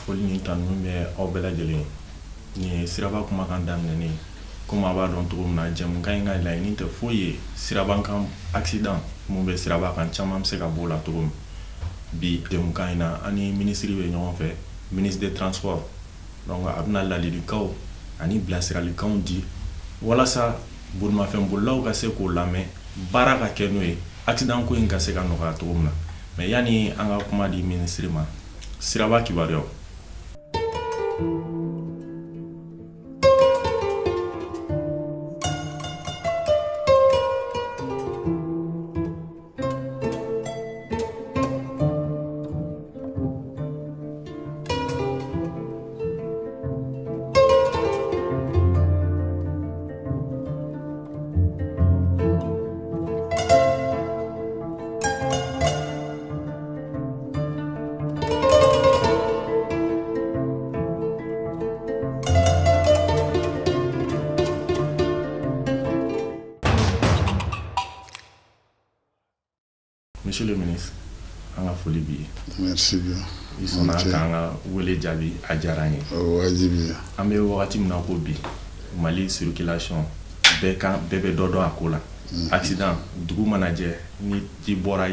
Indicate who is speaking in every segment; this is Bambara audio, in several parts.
Speaker 1: Foli ni tanuni bɛ aw bɛɛ lajɛlen ye. Nin ye siraba kumakan daminɛnen ye. Komi a b'a dɔn cogo min na, jɛmukan in ka laɲini tɛ foyi ye siraba kan accident mun bɛ siraba kan, caman bɛ se ka b'o la cogo min. Bi jɛmukan in na, an ni minisiri bɛ ɲɔgɔn fɛ, ministre des transports. Donc a bɛna ladilikanw ani bilasiralikanw di walasa bolimafɛn bolilaw ka se k'o lamɛn, baara ka kɛ n'o ye, accident ko in ka se ka nɔgɔya cogo min na. Mais yanni an ka kuma di minisiri ma, siraba kibaruyaw. Monsieur le ministre, an ka foli b'i ye.
Speaker 2: Merci bien.
Speaker 1: I sɔnna k'an ka wele jaabi, a diyara an ye.
Speaker 2: O wajibi ye.
Speaker 1: An bɛ wagati min na ko bi, Mali circulation bɛɛ kan bɛɛ bɛ dɔ dɔn a ko la. Accident, dugu mana jɛ, ni i bɔra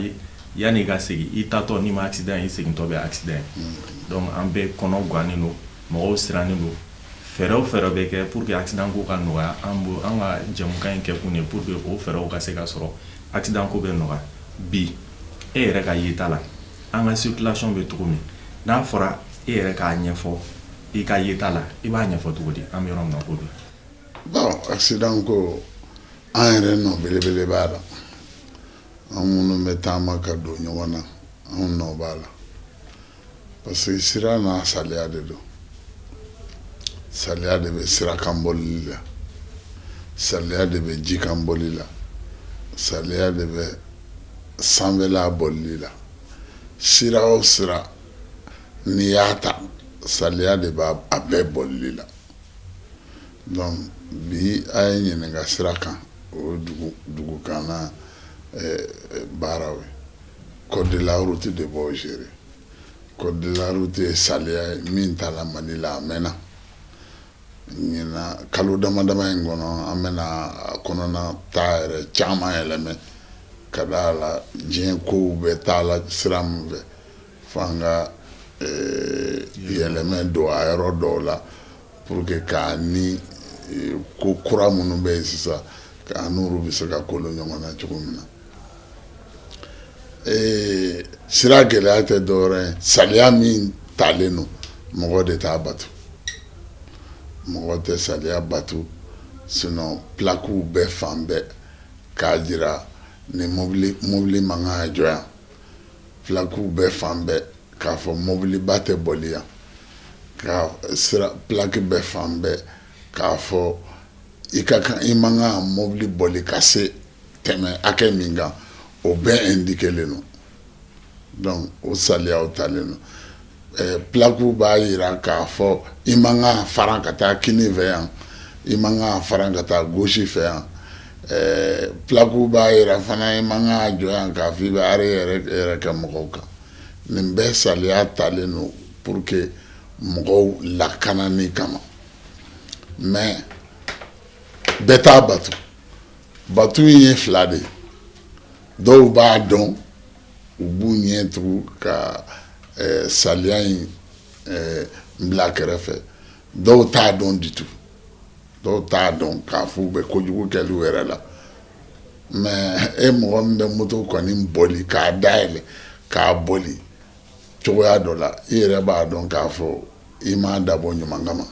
Speaker 1: yanni i ka segin, i taatɔ n'i ma accident ye, i segintɔ bɛ accident ye. Donc an bɛɛ kɔnɔ gannen don, mɔgɔw sirannen don. Fɛɛrɛ o fɛɛrɛ bɛ kɛ pour que accident ko ka nɔgɔya, an b'o an ka jɛmukan in kɛ kun de pour que o fɛɛrɛw ka se ka sɔrɔ, accident ko bɛ nɔgɔya. Bi e yɛrɛ ka yeta la, an ka circulation bɛ cogo min, n'a fɔra e yɛrɛ k'a ɲɛfɔ i ka yeta la, i b'a ɲɛfɔ cogo di an bɛ yɔrɔ min na ko bi?
Speaker 2: Bon, accident ko, an yɛrɛ nɔ belebele b'a la. An minnu bɛ taama ka don ɲɔgɔn na, anw nɔ b'a la. Parce que sira n'a saliya de don. Saliya de bɛ sira kan bɔli la, saliya de bɛ ji kan bɔli la, saliya de bɛ sanfɛla bɔli la. Sira o sira n'i y'a ta, saliya de b'a a bɛɛ bɔli la. Donc bi a ye ɲininka sira kan, o ye dugukanna baaraw ye. Code de la route de b'o gérer. Code de la route ye saliya ye min tala Mali la a mɛnna. Ɲinan kalo dama dama in kɔnɔ, an bɛna a kɔnɔna ta yɛrɛ caman yɛlɛmɛ ka da a la diɲɛ kow bɛ taa la sira min fɛ, f'an ka yɛlɛmɛ don a yɔrɔ dɔw la pour que k'a ni ko kura minnu bɛ yen sisan, k'a n'olu bɛ se ka kolo ɲɔgɔn na cogo min na. Sira gɛlɛya tɛ dɔwɛrɛ ye, saliya min talen don, mɔgɔ de t'a bato, mɔgɔ tɛ saliya bato. Sinon plaquew bɛ fan bɛɛ k'a jira ni mobili man kan ka jɔ yan. Plaquew bɛ fan bɛɛ k'a fɔ mobiliba tɛ bɔli yan. Ka sira plaque bɛ fan bɛɛ k'a fɔ i ka kan, i man kan ka mobili bɔli ka se tɛmɛ hakɛ min kan, o bɛɛ indiquélen don. Donc o saliyaw talen don. Plaquew b'a jira k'a fɔ i man kan ka faran ka taa kini fɛ yan, i man kan ka faran ka taa gauche fɛ yan. Plaquew b'a jira fana i man kan ka jɔ yan k'a fɔ i bɛ arrêt yɛrɛ kɛ mɔgɔw kan. Nin bɛɛ saliya talen don pour que mɔgɔw lakanani kama, mais bɛɛ t'a bato. Bato in ye fila de ye. Dɔw b'a dɔn, u b'u ɲɛ tugu ka saliya in bila kɛrɛfɛ. Dɔw t'a dɔn du tout, dɔw t'a dɔn k'a fɔ u bɛ kojugu kɛli yɛrɛ la. Mais e mɔgɔ min bɛ moto kɔni boli k'a dayɛlɛ k'a boli cogoya dɔ la, i yɛrɛ b'a dɔn k'a fɔ i m'a dabɔ ɲuman kama.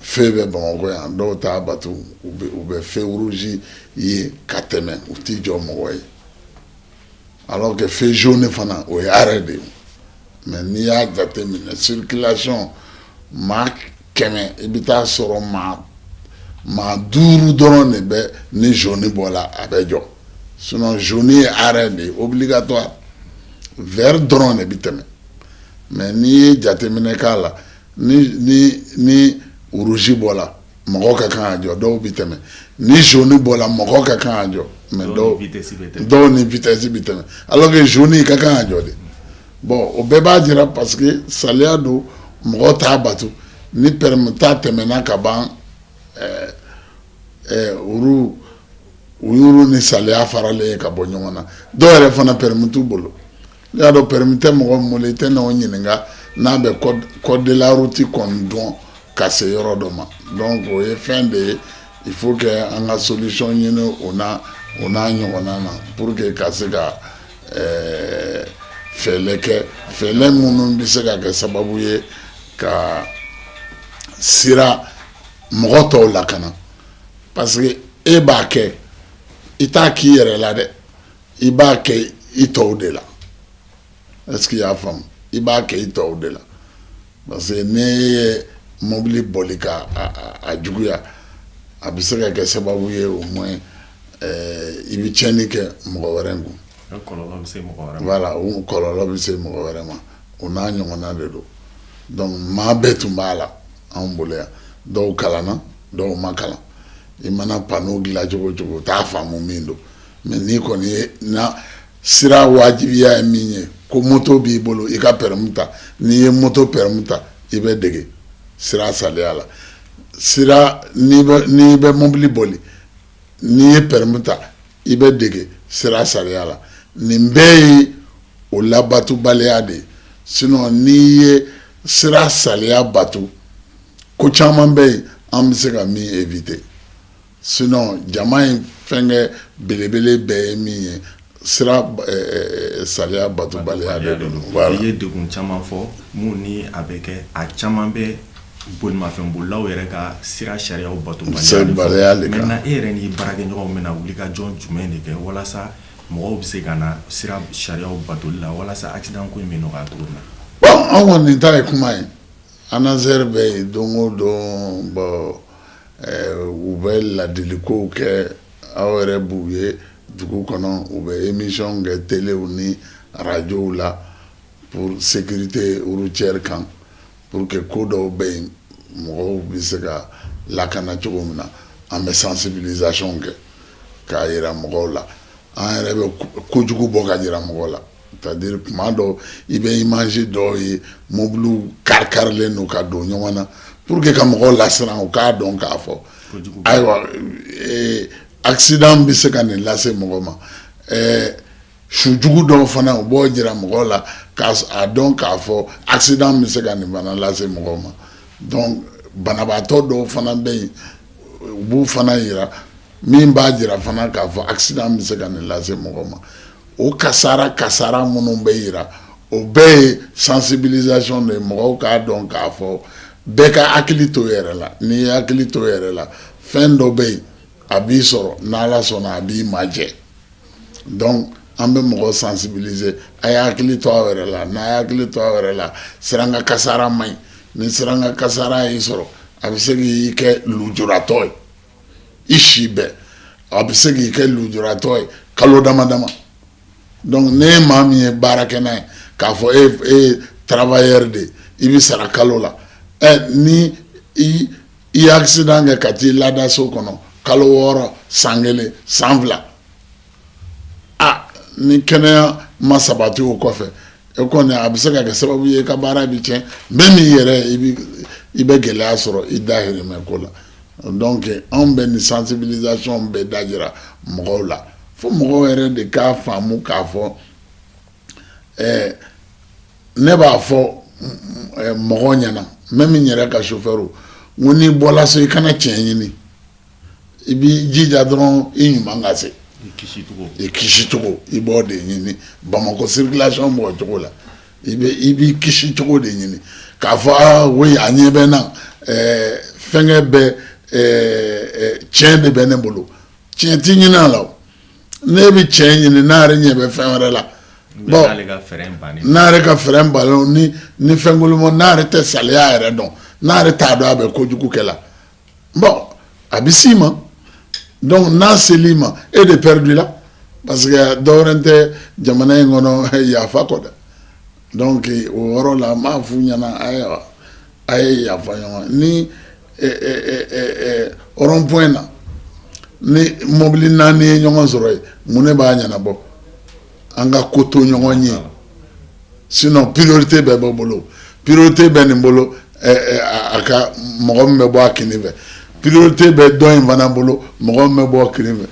Speaker 2: Feu bɛ Bamakɔ yan, dɔw t'a bato, u bɛ feu rouge ye ka tɛmɛ, u t'i jɔ mɔgɔ ye, alors que feu jaune fana, o ye arrêt de ye. Mais n'i y'a jateminɛ, circulation maa 100, i bɛ taa sɔrɔ maa 5 dɔrɔn de bɛ ni jaune bɔla a bɛ jɔ. Sinon jaune ye arrêt de ye obligatoire, vert dɔrɔn de bɛ tɛmɛ. Mais n'i ye jateminɛ k'a la, ni rouge bɔla, mɔgɔ ka kan ka jɔ, dɔw bɛ tɛmɛ. Ni jaune bɔla, mɔgɔ ka kan ka jɔ, mais dɔw ni vitesse bɛ tɛmɛ, alors que jaune ka kan ka jɔ de. Bon, o bɛɛ b'a jira parce que saliya don, mɔgɔ t'a bato. Ni permis ta tɛmɛna ka ban, olu u y'olu ni saliya faralen ye ka bɔ ɲɔgɔn na. Dɔw yɛrɛ fana permis t'u bolo. I y'a dɔn, permis tɛ mɔgɔ min bolo, i tɛ n'o ɲininka n'a bɛ code de la route kɔni dɔn ka se yɔrɔ dɔ ma. Donc o ye fɛn de ye, il faut que an ka solution ɲini o n'a ɲɔgɔnna na pour que ka se ka fɛɛrɛ kɛ, fɛɛrɛ minnu bɛ se ka kɛ sababu ye ka sira mɔgɔ tɔw lakana. Parce que e b'a kɛ, i t'a k'i yɛrɛ la dɛ, i b'a kɛ i tɔw de la. Est-ce que i y'a faamu? I b'a kɛ i tɔw de la, parce que n'e ye mobili boli ka a juguya, a bɛ se ka kɛ sababu ye, au moins i bɛ tiɲɛni kɛ mɔgɔ wɛrɛ kun.
Speaker 1: Kɔlɔlɔ bɛ se mɔgɔ wɛrɛ ma.
Speaker 2: Voilà, o kɔlɔlɔ bɛ se mɔgɔ wɛrɛ ma, o n'a ɲɔgɔnna de don. Donc maa bɛɛ tun b'a la anw bolo yan. Dɔw kalanna, dɔw ma kalan. I mana panneau dilan cogo o cogo, u t'a faamu min don. Mais n'i kɔni ye na sira wajibiya ye min ye, ko moto b'i bolo, i ka permis ta. N'i ye moto permis ta, i bɛ dege sira saliya la. Sira n'i bɛ mobili boli, n'i ye permis ta, i bɛ dege sira sariya la. Nin bɛɛ ye o labatobaliya de ye. Sinon n'i ye sira sariya bato, ko caman bɛ yen an bɛ se ka min éviter. Sinon jama in fɛnkɛ belebele bɛɛ ye min ye, sira sariya batobaliya de don.
Speaker 1: Voilà. I ye degun caman fɔ mun ni a bɛ kɛ, a caman bɛ bolimafɛn bolilaw yɛrɛ ka sira sariyaw
Speaker 2: batobaliya de kan.
Speaker 1: Maintenant, e yɛrɛ ni baarakɛɲɔgɔnw bɛna wulikajɔ jumɛn de kɛ walasa mɔgɔw bɛ se ka na sira sariyaw batoli la, walasa accident ko in bɛ nɔgɔya cogo min na?
Speaker 2: Bon, an kɔni ta ye kuma ye. ANASER bɛ yen don o don. Bon, u bɛ ladilikow kɛ, aw yɛrɛ b'u ye dugu kɔnɔ, u bɛ émission kɛ téléw ni radios la pour sécurité routière kan, pour que ko dɔw bɛ yen, mɔgɔw bɛ se ka lakana cogo min na. An bɛ sensibilisation kɛ k'a yira mɔgɔw la. An yɛrɛ bɛ kojugu bɔ ka jira mɔgɔw la, c'est à dire kuma dɔw i bɛ image dɔw ye, mobiliw kari-karilen don ka don ɲɔgɔn na, pour que ka mɔgɔw lasiran, u k'a dɔn k'a fɔ ayiwa, accident bɛ se ka nin lase mɔgɔ ma. Sujugu dɔw fana, u b'o jira mɔgɔw la k'a dɔn k'a fɔ accident bɛ se ka nin fana lase mɔgɔw ma. Donc banabaatɔ dɔw fana bɛ yen, u b'u fana yira, min b'a jira fana k'a fɔ accident bɛ se ka nin lase mɔgɔ ma. O kasara kasara minnu bɛ yira, o bɛɛ ye sensibilisation de ye, mɔgɔw k'a dɔn k'a fɔ bɛɛ ka hakili to yɛrɛ la. N'i ye hakili to yɛrɛ la, fɛn dɔ bɛ yen, a b'i sɔrɔ, n'Ala sɔnna, a b'i majɛ. Donc an bɛ mɔgɔw sensibiliser: a ye hakili to aw yɛrɛ la. N'a ye hakili to aw yɛrɛ la, siranga kasara man ɲi. Ni siranga kasara y'i sɔrɔ, a bɛ se k'i kɛ lujuratɔ ye i si bɛɛ, a bɛ se k'i kɛ lujuratɔ ye kalo dama dama. Donc ne ye maa min ye baara kɛ n'a ye k'a fɔ e ye travailleur de ye, i bɛ sara kalo la, ɛ ni i ye accident kɛ ka t'i lada so kɔnɔ kalo 6, san 1, san 2, a ni kɛnɛya ma sabati o kɔfɛ, e kɔni a bɛ se ka kɛ sababu ye i ka baara bɛ tiɲɛ, même i yɛrɛ i bɛ gɛlɛya sɔrɔ i dahirimɛ ko la. Donc anw bɛ nin sensibilisation bɛɛ dajira mɔgɔw la, fo mɔgɔw yɛrɛ de k'a faamu k'a fɔ ne b'a fɔ mɔgɔw ɲɛna, même n yɛrɛ ka chauffeur, n ko n'i bɔla so, i kana tiɲɛ ɲini, i b'i jija dɔrɔn i ɲuman ka se.
Speaker 1: I kisi cogo.
Speaker 2: I kisi cogo, i b'o de ɲini. Bamakɔ circulation b'o cogo la, i b'i kisi cogo de ɲini k'a fɔ aa oui, a ɲɛ bɛ n na, fɛnkɛ bɛ tiɲɛ de bɛ ne bolo. Tiɲɛ ti ɲini a la o. Ne bɛ tiɲɛ ɲini, n'a yɛrɛ ɲɛ bɛ fɛn wɛrɛ la.
Speaker 1: Bon, n'ale ka fɛɛrɛ bannen.
Speaker 2: N'a yɛrɛ ka fɛɛrɛ bannen ni fɛn n'a yɛrɛ tɛ saliya yɛrɛ dɔn, n'a yɛrɛ t'a dɔn a bɛ kojugu kɛ la, bon, a bɛ s'i ma. Donc n'a sel'i ma, e de perdu la, parce que dɔwɛrɛ tɛ jamana in kɔnɔ yafa kɔ dɛ. Donc o yɔrɔ la, n b'a f'u ɲɛna: ayiwa, a ye yafa ɲɔgɔn. Ni rond point na, ni mobili naani ye ɲɔgɔn sɔrɔ yen, mun de b'a ɲɛnabɔ? An ka ko to ɲɔgɔn ye. Sinon priorité bɛɛ b'o bolo, priorité bɛ nin bolo, a ka mɔgɔ min bɛ bɔ a kinin fɛ, priorité bɛ dɔ in fana bolo, mɔgɔ min bɛ bɔ kinin fɛ,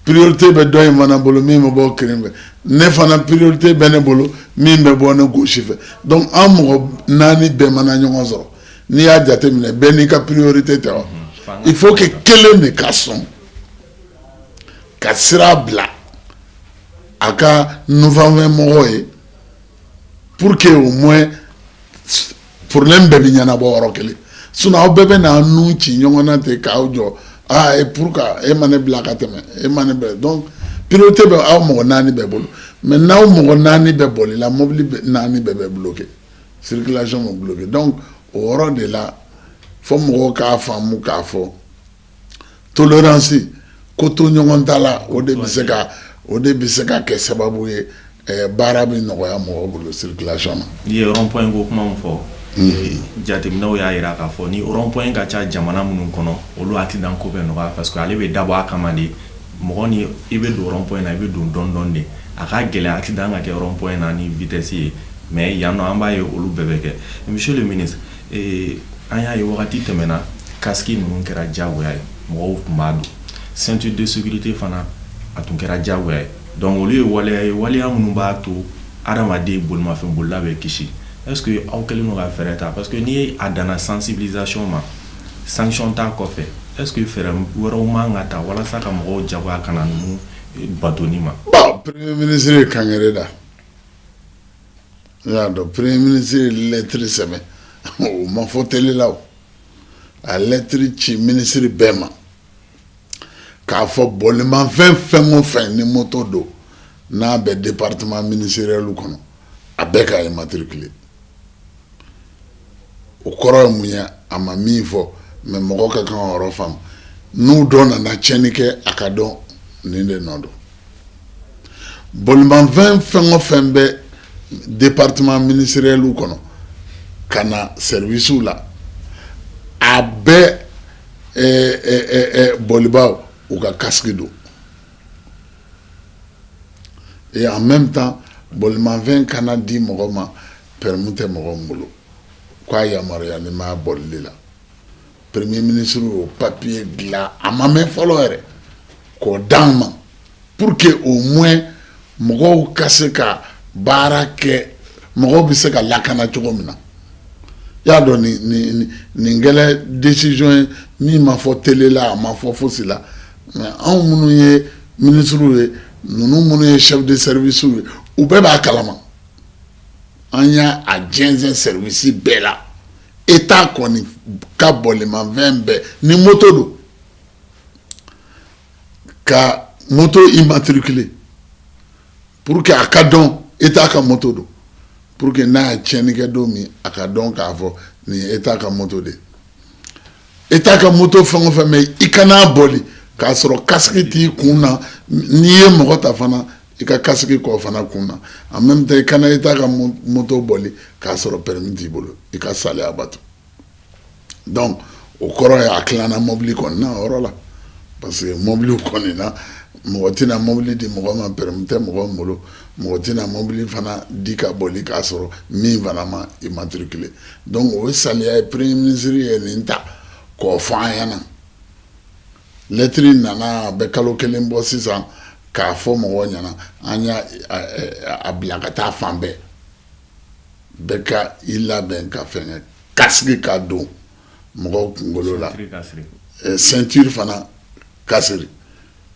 Speaker 2: priorité bɛ dɔ in fana bolo, min bɛ bɔ kinin fɛ. Ne fana, priorité bɛ ne bolo, min bɛ bɔ ne gauche fɛ. Donc an mɔgɔ naani bɛɛ mana ɲɔgɔn sɔrɔ, n'i y'a jateminɛ, bɛɛ n'i ka priorité tɛ wa? Il faut que kelen de ka sɔn ka sira bila a ka nufafɛn mɔgɔw ye pour que au moins problème bɛɛ bɛ ɲɛnabɔ yɔrɔ kelen. Sinon aw bɛɛ bɛ n'a nun ci ɲɔgɔn na ten k'aw jɔ. Ah, et pourquoi e ma ne bila ka tɛmɛ, e ma ne bila? Donc priorité bɛ aw mɔgɔ naani bɛɛ bolo, mais n'aw mɔgɔ naani bɛɛ bolila, mobili naani bɛɛ bɛ bloqué, circulation bɛ bloqué. Donc o yɔrɔ de la, fo mɔgɔw k'a faamu k'a fɔ tolérance, ko to ɲɔgɔn ta la, o de bɛ se ka kɛ sababu ye baara bɛ nɔgɔya mɔgɔw bolo circulation na.
Speaker 1: N'i ye rond point ko kuma min fɔ, jateminɛw y'a jira k'a fɔ ni rond point ka ca jamana minnu kɔnɔ, olu accident ko bɛ nɔgɔya, parce que ale bɛ dabɔ a kama de. Mɔgɔ ni i bɛ don rond point na, i bɛ don dɔɔni dɔɔni de. A ka gɛlɛn accident ka kɛ rond point na ni vitesse ye, mais yan nɔ, an b'a ye olu bɛɛ bɛ kɛ. Monsieur le ministre, an y'a ye wagati tɛmɛna, casque ninnu kɛra diyagoya ye, mɔgɔw tun b'a don, ceinture de sécurité fana, a tun kɛra diyagoya ye. Donc olu ye waleya ye, waleya minnu b'a to adamaden bolimafɛn bolila bɛ kisi. Est ce que aw kɛlen don ka fɛɛrɛ ta? Parce que n'i a danna sensibilisation ma, sanction t'a kɔfɛ, est ce que fɛɛrɛ wɛrɛw man ka ta walasa ka mɔgɔw jagoya ka na ninnu batoni ma?
Speaker 2: Bon, premier ministre ye kangere da. I y'a dɔn, premier ministre ye lettre sɛbɛn, o ma fɔ télé la. O a lettre ci ministre bɛɛ ma k'a fɔ bolimafɛn fɛn o fɛn ni moto don, n'a bɛ département ministériel kɔnɔ, a bɛɛ ka immatriculer. O kɔrɔ ye mun ye? A ma min fɔ, mais mɔgɔ ka kan ka yɔrɔ faamu. N'u dɔ nana tiɲɛni kɛ, a ka dɔn nin de nɔ don. Bolimafɛn fɛn o fɛn bɛ département ministériel kɔnɔ ka na service la, a bɛɛ bolibaw u ka casque don. Et en même temps, bolimafɛn kana di mɔgɔ ma, permis tɛ mɔgɔ min bolo, k'a yamaruya ni m'a bolili la. Premier ministre y'o papier dilan, a ma mɛn fɔlɔ yɛrɛ, k'o d'an ma pour que au moins mɔgɔw ka se ka baara kɛ, mɔgɔw bɛ se ka lakana cogo min na. I y'a dɔn, nin kɛlɛ décision ye min ma fɔ télé la, a ma fɔ fosi la, mais anw minnu ye ministres ye, ninnu minnu ye chef de service ye, u bɛɛ b'a kalama. An y'a a jɛnsɛn service bɛɛ la. État kɔni ka bolimafɛn bɛɛ ni moto don, ka moto immatriculer pour que a ka dɔn État ka moto don, pour que n'a ye tiɲɛni kɛ don min, a ka dɔn k'a fɔ nin ye État ka moto de ye. État ka moto fɛn o fɛn mɛ, i kan'a boli k'a sɔrɔ casque t'i kun na. N'i ye mɔgɔ ta fana, i ka casque k'o fana kun na. En même temps, i kana État ka moto boli k'a sɔrɔ permis t'i bolo. I ka saliya bato. Donc o kɔrɔ ye a tilanna mobili kɔni na o yɔrɔ la, parce que mobili kɔni na, mɔgɔ tɛna mobili di mɔgɔ ma, permis tɛ mɔgɔ min bolo. Mɔgɔ tɛna mobili fana di ka boli k'a sɔrɔ min fana ma immatriculé. Donc o ye saliya ye. Premier ministre ye nin ta k'o fɔ an ɲɛna. Lettre nana, a bɛ kalo kelen bɔ sisan, k'a fɔ mɔgɔw ɲɛna. An y'a a bila ka taa fan bɛɛ. Bɛɛ ka i labɛn ka fɛnkɛ casque ka don mɔgɔw kunkolo la, ceinture fana ka siri.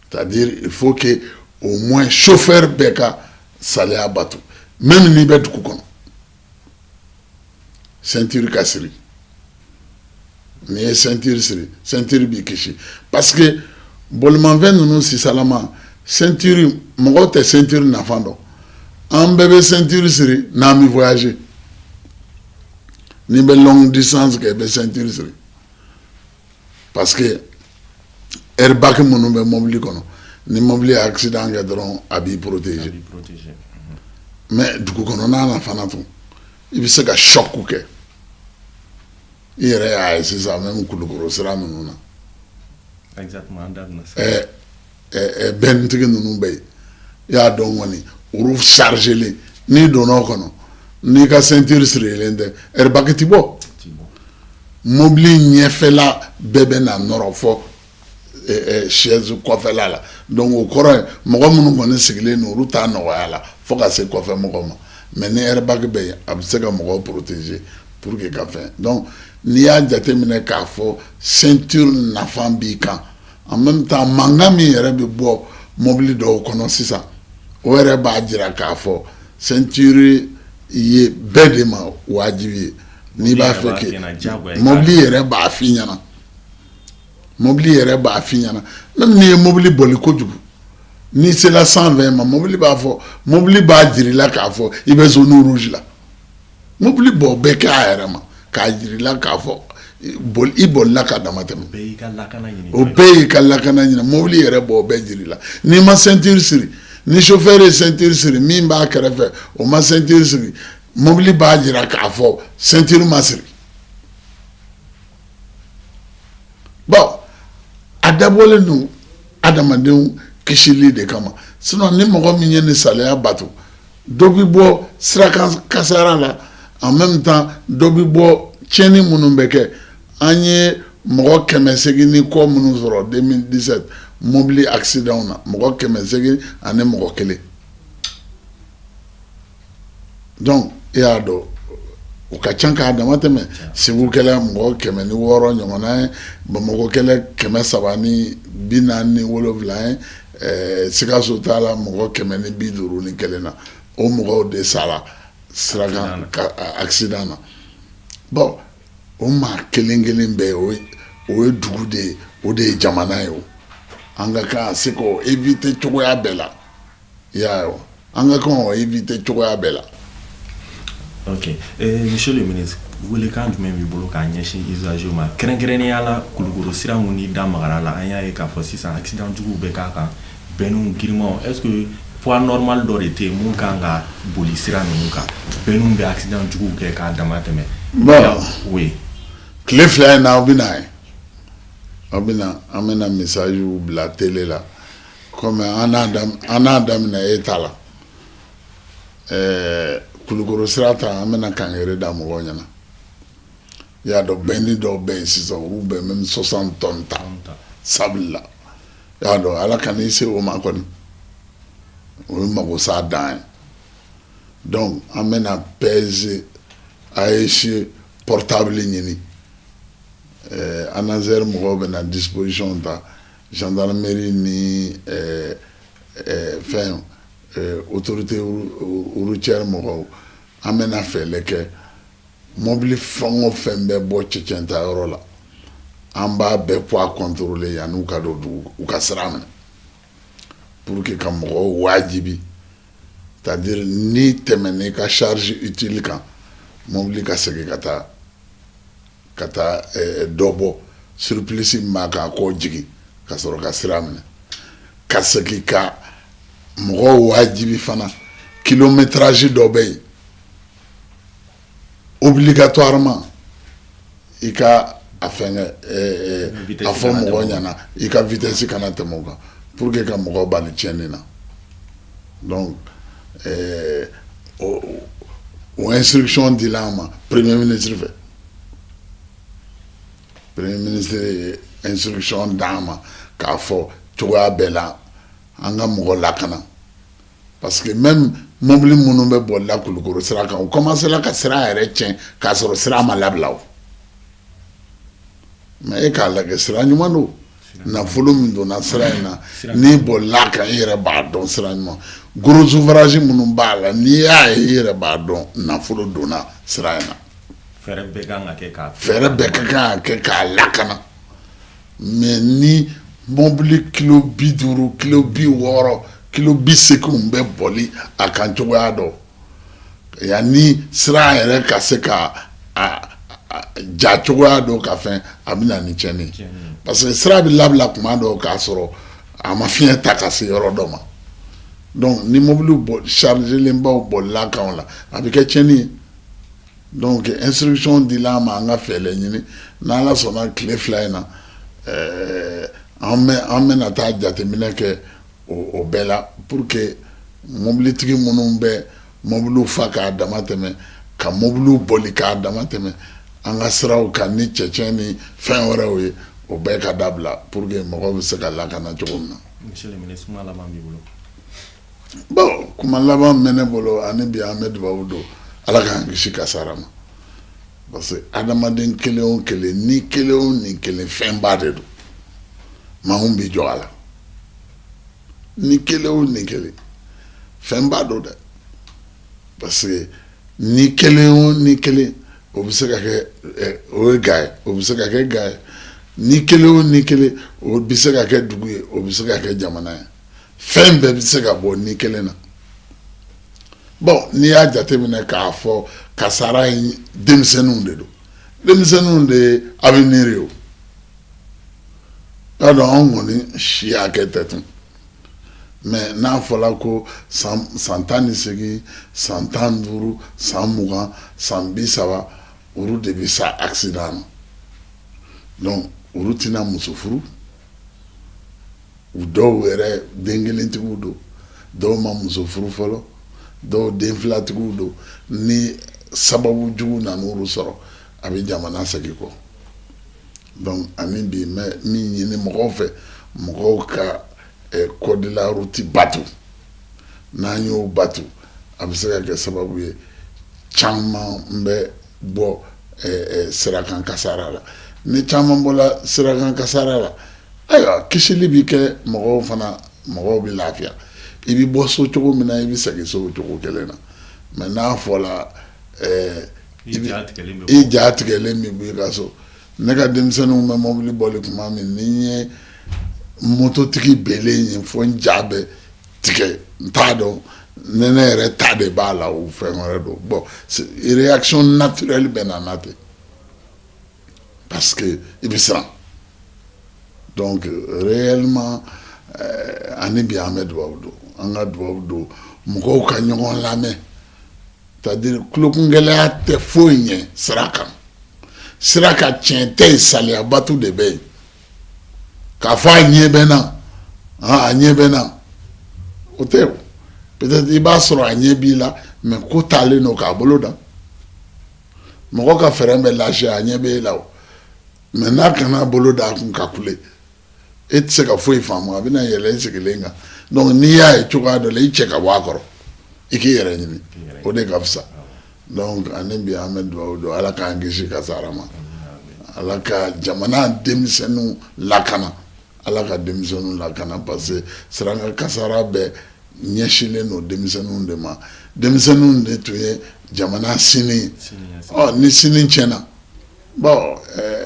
Speaker 2: C'est-à-dire, il faut que au moins chauffeur bɛɛ ka saliya bato, même n'i bɛ dugu kɔnɔ, ceinture ka siri. N'i ye ceinture siri, ceinture b'i kisi, parce que bolimafɛn ninnu sisalama, ceinture, mɔgɔw tɛ ceinture nafa dɔn. An bɛɛ bɛ ceinture siri n'an bɛ voyager. N'i bɛ longue distance kɛ, i bɛ ceinture siri, parce que airbag minnu bɛ mobili kɔnɔ, ni mobili ye accident kɛ dɔrɔn, a b'i protéger. Mais dugu kɔnɔna na fana tun, i bɛ se ka choc kɛ. I yɛrɛ y'a ye sisan, même Kulukoro sira ninnu na,
Speaker 1: Exactement, an da bɛna se.
Speaker 2: Bɛntigi ninnu bɛ yen, i y'a dɔn kɔni, olu chargelen, n'i donna o kɔnɔ, N'i ka ceinture sirilen tɛ, airbag ti bɔ. Mobili ɲɛfɛla bɛɛ bɛ na nɔrɔ fɔ chaise kɔfɛla la. Donc o kɔrɔ ye mɔgɔ minnu kɔni sigilen don, olu t'a nɔgɔya la fo ka se kɔfɛ mɔgɔ ma. Mais ni airbag bɛ yen, a bɛ se ka mɔgɔw protéger pour que ka fɛn. Donc n'i y'a jateminɛ k'a fɔ ceinture nafa b'i kan, en même temps mankan min yɛrɛ bɛ bɔ mobili dɔw kɔnɔ sisan, o yɛrɛ b'a jira k'a fɔ ceinture ye bɛɛ de ma wajibi ye. N'i b'a fɛ kɛ mobili yɛrɛ b'a f'i ɲɛna, mobili yɛrɛ b'a f'i ɲɛna, même n'i ye mobili boli kojugu, n'i sera 120 ma, mobili b'a fɔ, mobili b'a jira i la k'a fɔ i bɛ zone rouge la. Mobili b'o bɛɛ kɛ a yɛrɛ ma k'a jira i la k'a fɔ i bolila ka dama tɛmɛ. O bɛɛ y'i ka lakana ɲini. Mobili yɛrɛ b'o bɛɛ jira i la. N'i ma ceinture siri, ni chauffeur ye ceinture siri, min b'a kɛrɛfɛ o ma ceinture siri, mobili b'a jira k'a fɔ ceinture ma siri. Bon, a dabɔlen don adamadenw kisili de kama. Sinon ni mɔgɔ min ye nin sariya bato, dɔ bɛ bɔ sirakan kasara la, en même temps dɔ bɛ bɔ tiɲɛni minnu bɛ kɛ. An ye mɔgɔ 800 ni kɔ minnu sɔrɔ 2017 mobili accident na, mɔgɔ 801. Donc e y'a dɔn o ka ca k'a dama tɛmɛ. Segu kɛla mɔgɔ 106 ɲɔgɔnna ye, Bamakɔ kɛla 347 ye, Sikaso t'a la mɔgɔ 151 na. O mɔgɔw de sara sirakan accident na. Bon, o maa kelen kelen bɛɛ, o ye dugu de ye, o de ye jamana ye. O an ka kan ka se k'o éviter cogoya bɛɛ la. I y'a ye wa, an ka kan k'o éviter cogoya bɛɛ la.
Speaker 1: Ok, monsieur le ministre, welekan jumɛn b'i bolo k'a ɲɛsin usagers ma, kɛrɛnkɛrɛnnenya la Kulukoro sira mun n'i da magara la? An y'a ye k'a fɔ sisan accident juguw bɛ k'a kan, bennes girimanw. Est ce que poids normal dɔ de tɛ yen mun kan ka boli sira ninnu kan? Bennes bɛ accident juguw kɛ k'a dama tɛmɛ.
Speaker 2: Bon,
Speaker 1: oui.
Speaker 2: Tile 2 in na, aw bɛ na ye, aw bɛna, an bɛna message bila télé la. Komi an n'a daminɛ e ta la, Kulukoro sira ta, an bɛna kangari da mɔgɔw ɲɛna. I y'a dɔn benne dɔw bɛ yen sisan, olu bɛ même 60 tonnes ta sable la. I y'a dɔn, Ala ka n'i se o ma kɔni, o ye mago sa dan ye. Donc an bɛna pèse AEC portable ɲini, ANASER mɔgɔw bɛna disposition ta, gendarmerie ni fɛn autorité routière mɔgɔw. An bɛna fɛɛrɛ kɛ, mobili fɛn o fɛn bɛ bɔ cɛncɛn ta yɔrɔ la, an b'a bɛɛ poids contrôler yanni u ka don dugu, u ka sira minɛ, pour que ka mɔgɔw wajibi, c'est à dire n'i tɛmɛn'i ka charge utile kan, mobili ka segin ka taa dɔ bɔ surplus min b'a kan, k'o jigin ka sɔrɔ ka sira minɛ. Ka segin ka mɔgɔw wajibi fana, kilométrage dɔ bɛ yen, obligatoirement i ka a fɛngɛ, a fɔ mɔgɔw ɲɛna i ka vitesse kana tɛmɛ o kan, pour que ka mɔgɔw bali tiɲɛni na. Donc o instruction dila an ma premier ministre fɛ. Premier ministre ye instruction d'an ma k'a fɔ cogoya bɛɛ la an ka mɔgɔ lakana, parce que même mobili minnu bɛ bolila Kulukoro sira kan, u commencé la ka sira yɛrɛ tiɲɛ k'a sɔrɔ sira ma labila. O mais e k'a lajɛ, sira ɲuman don, nafolo min donna sira in na, n'i bolila kan, i yɛrɛ b'a dɔn sira ɲuman. Gros ouvrage minnu b'a la, n'i y'a ye, i yɛrɛ b'a dɔn nafolo donna sira in na.
Speaker 1: Fɛɛrɛ bɛɛ kan ka kɛ k'a
Speaker 2: Fɛɛrɛ bɛɛ ka kan ka kɛ k'a lakana. Mais ni mobili kilo 50, kilo 60, kilo 80 bɛ bɔli a kan cogoya dɔ, yanni sira yɛrɛ ka se ka a ja cogoya dɔ ka fɛn, a bɛ na ni tiɲɛni ye, parce que sira bɛ labila kuma dɔw k'a sɔrɔ a ma fiɲɛ ta ka se yɔrɔ dɔ ma. Donc ni mobili bɔ chargelenbaw bolila kan o la, a bɛ kɛ tiɲɛni ye. Donc instruction dila an ma, an ka fɛɛrɛ ɲini. N'Ala sɔnna, tile 2 in na, an bɛna taa jateminɛ kɛ o bɛɛ la, pour que mobilitigi minnu bɛ mɔbiliw fa k'a dama tɛmɛ, ka mɔbiliw boli k'a dama tɛmɛ an ka siraw kan ni cɛncɛn ni fɛn wɛrɛw ye, o bɛɛ ka dabila pour que mɔgɔw bɛ se ka lakana cogo min na.
Speaker 1: Monsieur le ministre, kuma laban b'i bolo?
Speaker 2: Bon, kuma laban bɛ ne bolo. Ani bi, an bɛ dubabu don, Ala k'an kisi kasara ma, parce que adamaden kelen o kelen, ni kelen o ni kelen, fɛnba de don. Maa min bɛ jɔ a la, ni kelen o ni kelen, fɛnba don dɛ, parce que ni kelen o ni kelen, o bɛ se ka kɛ o ye ga ye, o bɛ se ka kɛ ga ye. Ni kelen o ni kelen, o bɛ se ka kɛ dugu ye, o bɛ se ka kɛ jamana ye. Fɛn bɛɛ bɛ se ka bɔ ni kelen na. Bon, n'i y'a jateminɛ k'a fɔ kasara in, denmisɛnninw de don, denmisɛnninw de ye avenir ye. O y'a dɔn, anw kɔni si hakɛ tɛ tun, mais n'a fɔra ko san 18, san 15, san 20, san 30, olu de bɛ sa accident na. Donc olu tɛna muso furu, u dɔw yɛrɛ den kelentigiw don, dɔw ma muso furu fɔlɔ, dɔw den filatigiw don. Ni sababu jugu nan'olu sɔrɔ, a bɛ jamana segin kɔ. Donc ani bi, n bɛ min ɲini mɔgɔw fɛ, mɔgɔw ka code de la route bato. N'an y'o bato, a bɛ se ka kɛ sababu ye caman bɛ bɔ sirakan kasara la. Ni caman bɔra sirakan kasara la, ayiwa, kisili bɛ kɛ mɔgɔw fana, mɔgɔw bɛ lafiya. I bɛ bɔ so cogo min na, i bɛ segin so o cogo kelen na. Mais n'a fɔra i ja tigɛlen bɛ bɔ i ka so. Ne ka denmisɛnninw bɛ mɔbili bɔli tuma min, ni n ye mototigi bɛlen ye, fo n ja bɛ tigɛ. N t'a dɔn ne ne yɛrɛ ta de b'a la, o fɛn wɛrɛ don. Bon, réaction naturelle bɛ na na ten, parce que i bɛ siran. Donc réellement, ani bi, an bɛ dugawu don, an ka dugawu don mɔgɔw ka ɲɔgɔn lamɛn, c'est à dire tulokungɛlɛya tɛ foyi ɲɛ sira kan. Sira ka tiɲɛ tɛ yen, saliya batu de bɛ yen. K'a fɔ a ɲɛ bɛ n na, a ɲɛ bɛ n na, o tɛ. O peut-être i b'a sɔrɔ a ɲɛ b'i la, mais ko taalen don k'a bolo da. Mɔgɔ ka fɛɛrɛ bɛ lâché, a ɲɛ bɛ e la o, mais n'a kana bolo da a kun ka kule, e tɛ se ka foyi faamu, a bɛna yɛlɛ i sigilen kan. Donc n'i y'a ye cogoya dɔ la, i cɛ ka bɔ a kɔrɔ, i k'i yɛrɛ ɲini, o de ka fisa. Donc ani bi, an bɛ dugawu don, Ala k'an kisi kasara ma, Ala ka jamana denmisɛnninw lakana, Ala ka denmisɛnninw lakana, parce que siraka kasara bɛɛ ɲɛsinlen don denmisɛnninw de ma. Denmisɛnninw de tun ye jamana sini. Ɔ, ni sini tiɲɛna, bon,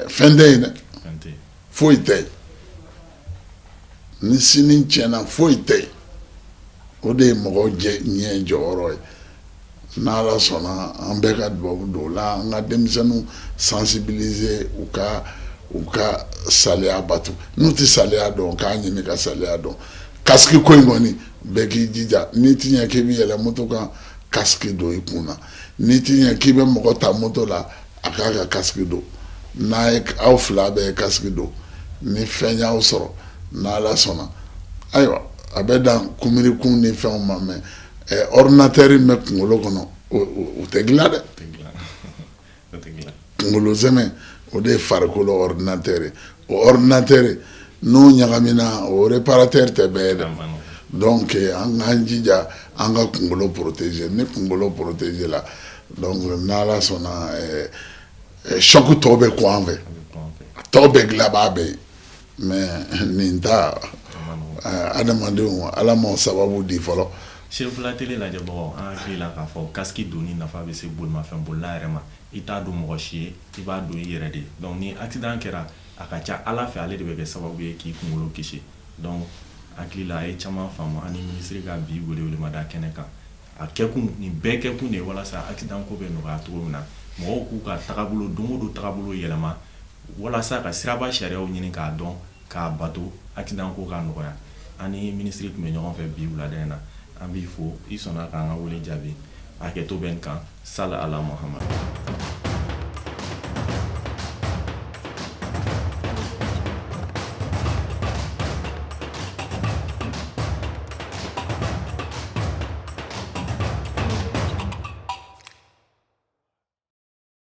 Speaker 2: fɛn tɛ yen dɛ, foyi tɛ yen. Ni sini tiɲɛna, foyi tɛ yen. O de ye mɔgɔw ɲɛ jɔyɔrɔ ye. N'Ala sɔnna, an bɛɛ ka dubabu don o la, an ka denmisɛnninw sensibiliser u ka saliya bato. N'u tɛ saliya dɔn, k'a ɲini ka saliya dɔn. Casque ko in kɔni, bɛɛ k'i jija. N'i ti ɲɛ k'i bɛ yɛlɛ moto kan, casque don i kun na. N'i ti ɲɛ k'i bɛ mɔgɔ ta moto la, a k'a ka casque don. N'a ye aw fila bɛɛ ye casque don, ni fɛn y'aw sɔrɔ, n'Ala sɔnna, ayiwa, a bɛ dan kunmirikun ni fɛnw ma. Mais ordinateur min bɛ kunkolo kɔnɔ, o tɛ dilan dɛ. Kunkolo sɛmɛ, o de ye farikolo ordinateur ye. O ordinateur n'o ɲagamina, o réparateur tɛ bɛɛ ye dɛ. Donc an k'an jija, an ka kunkolo protéger. Ni kunkolo protéger la, donc n'Ala sɔnna, choc tɔw bɛ kun an fɛ, tɔw bɛɛ dilan b'a bɛɛ ye. Mais nin ta, adamadenw, Ala m'o sababu di fɔlɔ.
Speaker 1: Sefula Télé lajɛbagaw, an hakili la k'a fɔ casque donni nafa bɛ se bolimafɛn bolila yɛrɛ ma. I t'a don mɔgɔ si ye, i b'a don i yɛrɛ de. Donc ni accident kɛra, a ka ca Ala fɛ, ale de bɛ kɛ sababu ye k'i kunkolo kisi. Donc hakili la, a ye caman faamu ani minisiri ka bi welewelemada kɛnɛ kan. A kɛkun, nin bɛɛ kɛkun de ye walasa accident ko bɛ nɔgɔya cogo min na, mɔgɔw k'u ka tagabolo, don o don tagabolo yɛlɛma, walasa ka siraba sariyaw ɲini k'a dɔn, k'a bato, accident ko ka nɔgɔya. Ani minisiri tun bɛ ɲɔgɔn fɛ bi wulada in na. An b'i fo, i sɔnna k'an ka wele jaabi. Hakɛto bɛ n kan. Sali ala Muhamadu.